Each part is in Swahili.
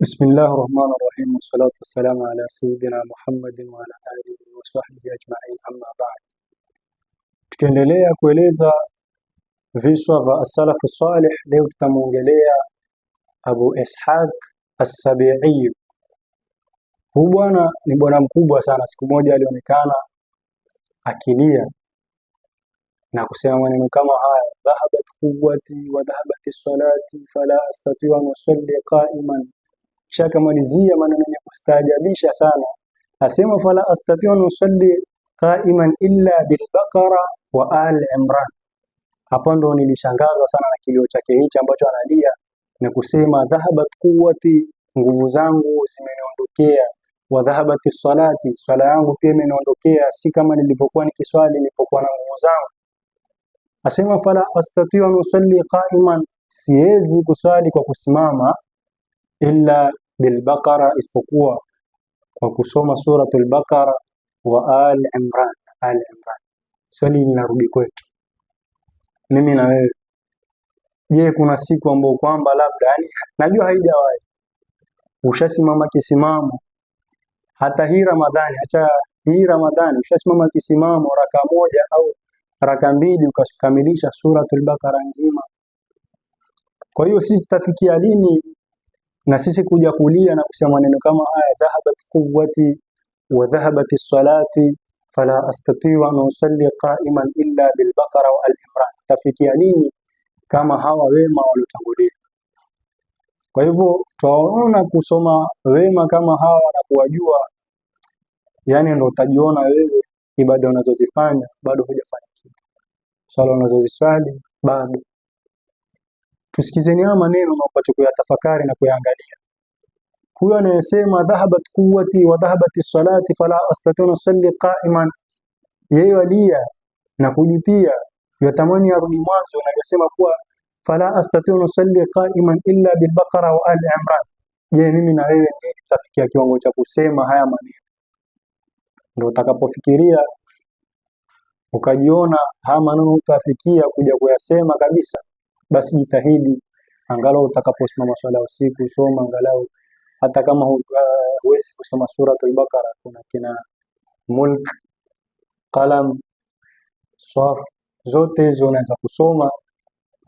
Bismillahi rahmani rahim wassalatu wassalamu ala sayyidina Muhammadin wa ala alihi wa sahbihi ajma'in, amma ba'd. Tukiendelea kueleza viswa vya as-salafu salih, leo tutamwongelea Abu Ishaq as-Sabi'i. Huyu bwana ni bwana mkubwa sana. Siku moja alionekana akilia na kusema maneno kama haya: dhahabat quwwati wa dhahabat salati fala astati'u an usalli qa'iman. Kisha akamalizia maneno yenye kustaajabisha sana, asema fala astati'u an usalli qa'iman illa bilbaqara wa al Imran. Hapa ndo nilishangazwa sana na kilio chake hichi ambacho analia na kusema dhahabat quwwati, nguvu zangu zimeniondokea, wa dhahabati salati, swala yangu pia imeniondokea, si kama nilivyokuwa nikiswali nilipokuwa na nguvu zangu. Asema fala astati'u an usalli qa'iman, siwezi kuswali kwa kusimama, illa bilbaqara, isipokuwa kwa kusoma suratul Baqara wa al Imran. Al Imran. Swali linarudi kwetu mimi na wewe. Je, kuna siku ambayo kwamba labda, yani najua haijawahi, ushasimama kisimamo hata hii Ramadhani, acha hii Ramadhani, ushasimama kisimamo raka moja au raka mbili ukakamilisha suratul Baqara nzima? Kwa hiyo sisi tutafikia lini na sisi kuja kulia na kusema maneno kama haya, dhahabat quwwati wa dhahabat salati fala astati'u an usalli qa'iman illa bilbaqara wa al-Imran? Tafikia lini kama hawa wema waliotangulia? Kwa hivyo twaona kusoma wema kama hawa na kuwajua, yani ndo utajiona wewe ibada unazozifanya bado hujafanya kitu, swala unazoziswali bado. Tusikizeni haya maneno na upate kuyatafakari na kuyaangalia. Huyo anayesema dhahabat quwwati wa dhahabat salati fala astati'u an usalli qa'iman, yeye alia na kujutia, yatamani arudi mwanzo, na yasema kuwa fala astati'u an usalli qa'iman illa bilbaqara wa ali Imran. Je, mimi na wewe ndiye tutafikia kiwango cha kusema haya maneno? Ndio utakapofikiria ukajiona haya maneno utafikia kuja kuyasema kabisa, basi jitahidi angalau utakaposimama swala usiku soma angalau, hata kama huwezi kusoma suratul Baqara, kuna kina Mulk, Qalam, Saf, zote hizo unaweza kusoma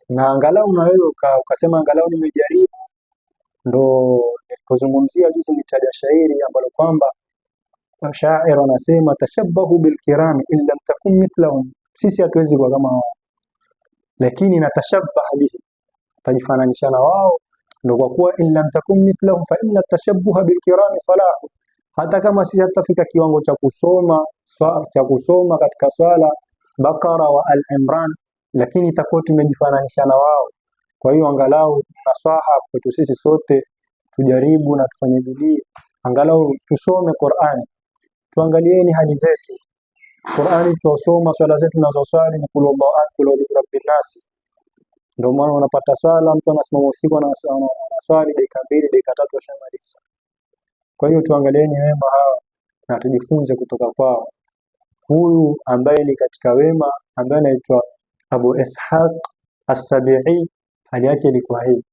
na angalau na wewe ukasema angalau nimejaribu. Ndo nilipozungumzia juzi nitaja shairi ambalo kwamba shair anasema tashabbahu bilkirami in lam takun mithlahum, sisi hatuwezi kuwa kama wao, lakini natashabbah bihi, tajifananisha na wao. Ndo kwa kuwa in lam takun mithlahum fa inna tashabbuha bilkirami falahu, hata kama sisi hatutafika kiwango cha kusoma katika swala Bakara wa Al-Imran, lakini itakuwa tumejifananisha na wao. Kwa hiyo angalau nasaha kwetu sisi sote tujaribu na tufanye bidii, angalau tusome Qur'ani, tuangalieni hali zetu. Qur'ani tuwasoma, swala zetu tunazoswali ni kul huwallahu ahad, kul a'udhu birabbin nas. Ndio maana unapata swala, mtu anasimama usiku anaswali dakika mbili, dakika tatu ashamaliza. Kwa hiyo tuangalieni wema hawa na tujifunze kutoka kwao. Huyu ambaye ni katika wema ambaye anaitwa Abu Ishaq As-Sabi'i, hali yake ilikuwa hii.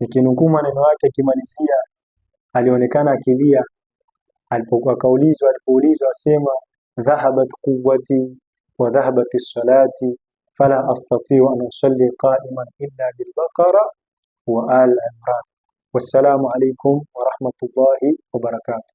Nikinukuu maneno yake akimalizia, alionekana akilia alipokuwa kaulizwa, alipoulizwa asema dhahabat quwwati wa dhahabat salati fala astati'u an usalli qa'iman illa bilbaqara wa al Imran. Wassalamu alaikum wa rahmatullahi wa barakatuh.